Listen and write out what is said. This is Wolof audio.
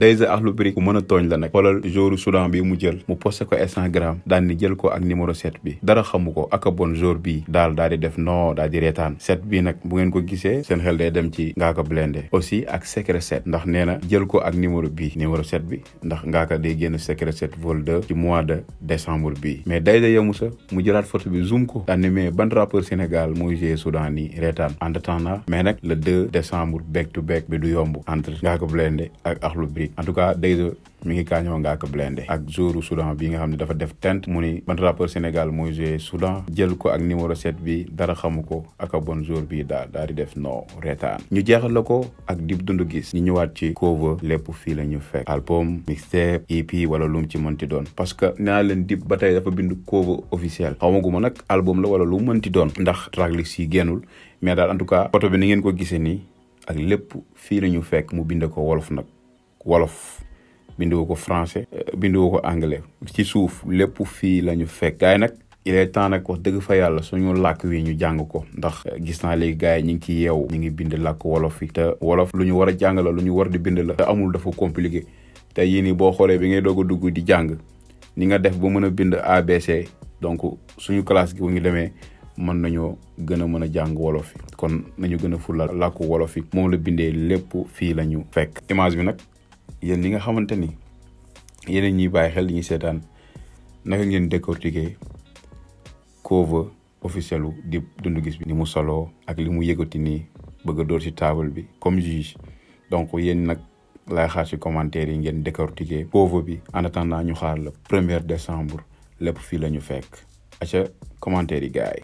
Dayza Akhlou Brick ku mën a tooñ la nag. xoolal joueur Soudan bi mu jël mu posté ko Instagram daal ni jël ko ak numéro 7 bi dara xamu ko ak a bon joueur bii daal di def non daal di reetaan 7 bi nag bu ngeen ko gisee seen xel day dem ci Ngaaka Blindé aussi ak secret 7 ndax nee na jël ko ak numéro 7 bi ndax Ngaaka day génn secret 7 vol 2 ci mois de décembre bii mais Dayza yemu sa mu jëlaat photo bi zoom ko daal ni mais ban rappeur Sénégal mooy joué Soudan nii reetaan en attendant mais nag le 2 décembre back to back bi du yomb entre Ngaaka Blindé ak Akhlou Brick en tout cas Dayza mi ngi kaañoo Ngaaka Blindé ak joueur Soudan bi nga xam ne dafa def tent mu ni ban rappeur Sénégal mooy joué Soudan jël ko ak numéro 7 bi dara xamu ko ak a bon joueur bi daal di def non reetaan ñu jeexal la ko ak Dip Doundou Guiss ñu ñëwaat ci cover lépp fii la ñu fekk album mixtape EP wala lu mu ci mënti doon parce que nee naa leen Dip ba tey dafa bind cover officiel xamaguma nag album la wala lu mu mënti doon ndax tracklist yi génnul mais daal en tout cas photo bi ni ngeen ko gisee nii ak lépp fii la ñu fekk mu bind ko wolof nag wolof bindu ko français bindu ko anglais ci suuf lépp fii la ñu fekk gars yi nag il est temps nag wax dëgg fa yàlla suñu làkk wi ñu jàng ko ndax gis naa léegi gars yi ñu ngi ci yeewu ñu ngi bind làkk wolof yi te wolof lu ñu war a jàng la lu ñu war di bind la te amul dafa compliqué te yii nii boo xoolee bi ngay doog a dugg di jàng ni nga def ba mën a bind ABC donc suñu classe gi bu ñu demee mën nañoo gën a mën a jàng wolof yi kon nañu gën a fulla làkku wolof yi moom la bindee lépp fii la ñu fekk image bi nag yéen ñi nga xamante ni yéen ñuy bàyyi xel li ñuy seetaan naka ngeen décortiquer cover officiel u Dip Doundou Guiss bi ni mu soloo ak li mu yëgati nii bëgg a door ci table bi comme juge donc yéen nag lay xaar ci commentaire yi ngeen décortiquer cover bi en attendant ñu xaar le 1er décembre lépp fii la ñu fekk aca commentaire yi gars yi